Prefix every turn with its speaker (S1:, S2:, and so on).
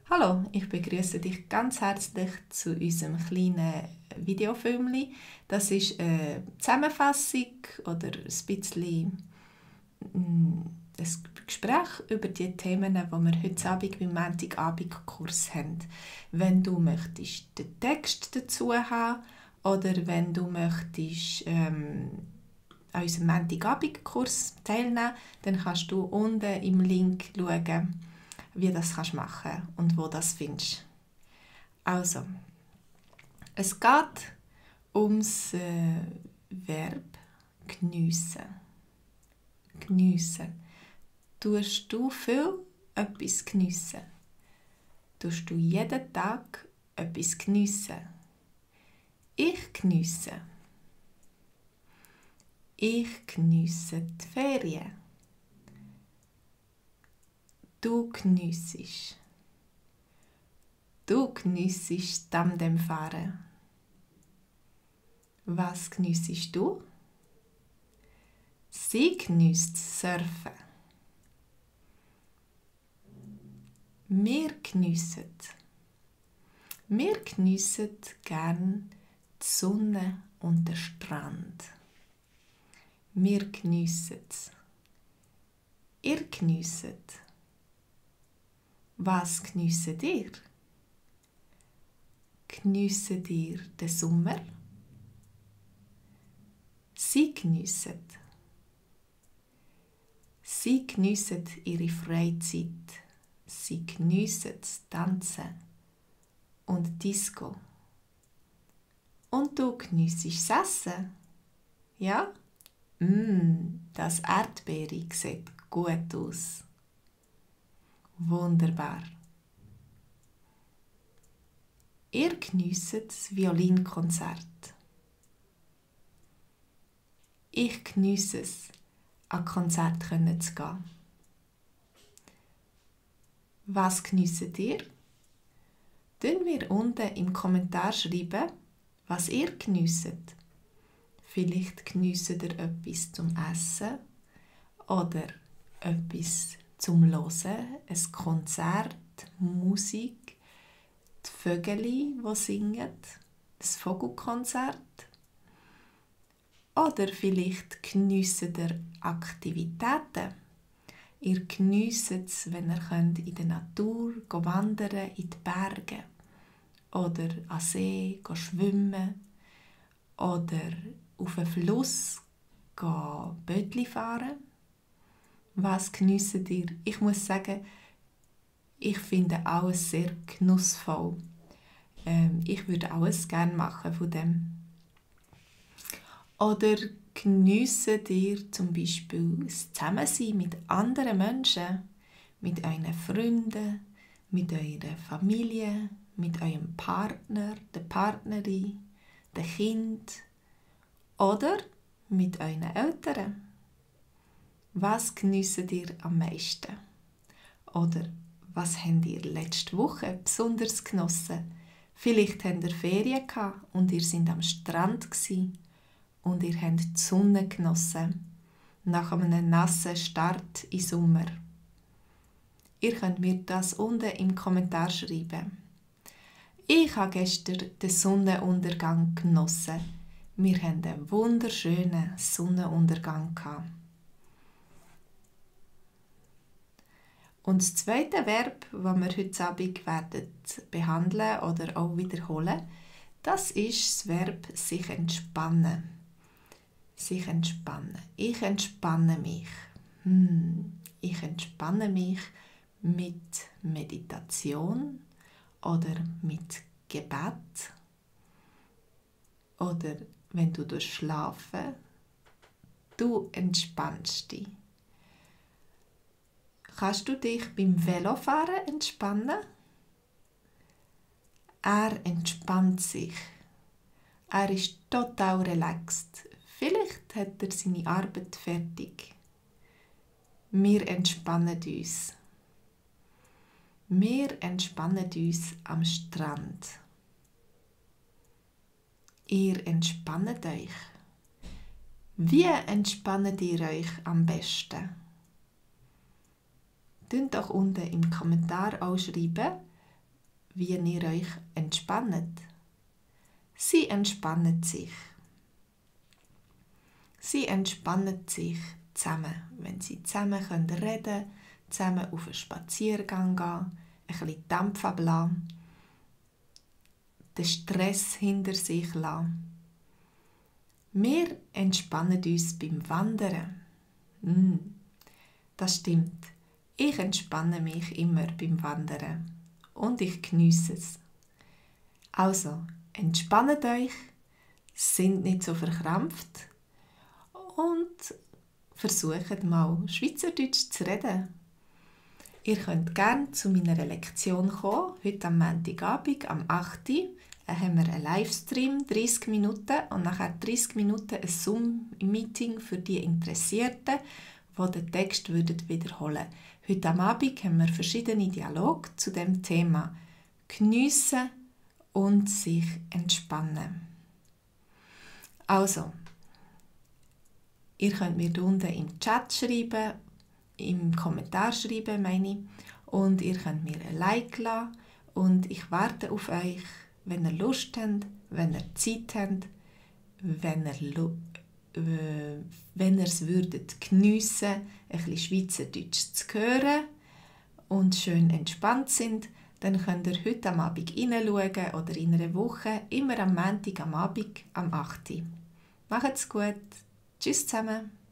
S1: Hallo, ich begrüße dich ganz herzlich zu unserem kleinen Videofilmchen. Das ist eine Zusammenfassung oder ein bisschen ein Gespräch über die Themen, die wir heute Abend beim Montagabendkurs haben. Wenn du möchtest den Text dazu haben oder wenn du möchtest an unserem Montagabendkurs teilnehmen, dann kannst du unten im Link schauen, wie du das machen kannst und wo du das findest. Also, es geht ums Verb geniessen. Geniessen. Tust du viel etwas geniessen? Tust du jeden Tag etwas geniessen? Ich geniesse. Ich geniesse die Ferien. Du geniessest. Du geniessest Tandemfahren. Was geniessest du? Sie geniesst Surfen. Wir geniessen. Wir geniessen gern die Sonne und den Strand. Wir geniessen. Ihr geniesset. Was geniessen ihr? Geniessen ihr den Sommer? Sie geniessen. Sie geniessen ihre Freizeit. Sie geniessen das Tanzen und Disco. Und du geniessest das Essen? Ja? Das Erdbeere sieht gut aus. Wunderbar. Ihr geniesset das Violinkonzert. Ich geniesse es, an Konzerte zu gehen. Was geniessen ihr? Schreiben wir unten im Kommentar schreiben, was ihr geniesset. Vielleicht geniesset ihr etwas zum Essen oder etwas zum Hören, ein Konzert, Musik, die Vögel, die singen, das Vogelkonzert. Oder vielleicht geniesset ihr Aktivitäten. Ihr geniesset es, wenn ihr in der Natur wandern, in die Berge oder an See schwimmen oder auf einen Fluss Bötli fahren. Was geniesset ihr? Ich muss sagen, ich finde alles sehr genussvoll. Ich würde alles gerne machen von dem. Oder geniesset ihr zum Beispiel das Zusammensein mit anderen Menschen, mit euren Freunden, mit eurer Familie, mit eurem Partner, der Partnerin, dem Kind oder mit euren Eltern? Was geniesset ihr am meisten? Oder was habt ihr letzte Woche besonders genossen? Vielleicht habt ihr Ferien gehabt und ihr seid am Strand gewesen. Und ihr habt die Sonne genossen, nach einem nassen Start im Sommer. Ihr könnt mir das unten im Kommentar schreiben. Ich habe gestern den Sonnenuntergang genossen. Wir hatten einen wunderschönen Sonnenuntergang. Und das zweite Verb, das wir heute Abend werden behandeln oder auch wiederholen, das ist das Verb sich entspannen. Sich entspannen. Ich entspanne mich. Ich entspanne mich mit Meditation oder mit Gebet oder wenn du schlafen, du entspannst dich. Kannst du dich beim Velofahren entspannen? Er entspannt sich. Er ist total relaxed. Vielleicht hat er seine Arbeit fertig. Wir entspannen uns. Wir entspannen uns am Strand. Ihr entspannt euch. Wie entspannt ihr euch am besten? Schreibt doch unten im Kommentar auch schreiben, wie ihr euch entspannt. Sie entspannen sich. Sie entspannen sich zusammen, wenn sie zusammen reden können, zusammen auf einen Spaziergang gehen, ein bisschen Dampf ablassen, den Stress hinter sich lassen. Wir entspannen uns beim Wandern. Das stimmt. Ich entspanne mich immer beim Wandern und ich geniesse es. Also, entspannt euch, sind nicht so verkrampft und versucht mal Schweizerdeutsch zu reden. Ihr könnt gerne zu meiner Lektion kommen, heute am Montagabend, am 8. haben wir einen Livestream, 30 Minuten und nachher 30 Minuten ein Zoom-Meeting für die Interessierten, die den Text wiederholen würden. Heute am Abend haben wir verschiedene Dialoge zu dem Thema Geniessen und sich entspannen. Also, ihr könnt mir unten im Chat schreiben, im Kommentar schreiben, meine ich, und ihr könnt mir ein Like lassen und ich warte auf euch, wenn ihr Lust habt, wenn ihr Zeit habt, wenn ihr es würdet geniessen, ein bisschen Schweizerdeutsch zu hören und schön entspannt sind, dann könnt ihr heute am Abend hineinschauen oder in einer Woche, immer am Montag am Abend, am 8. Macht's gut. Tschüss zusammen.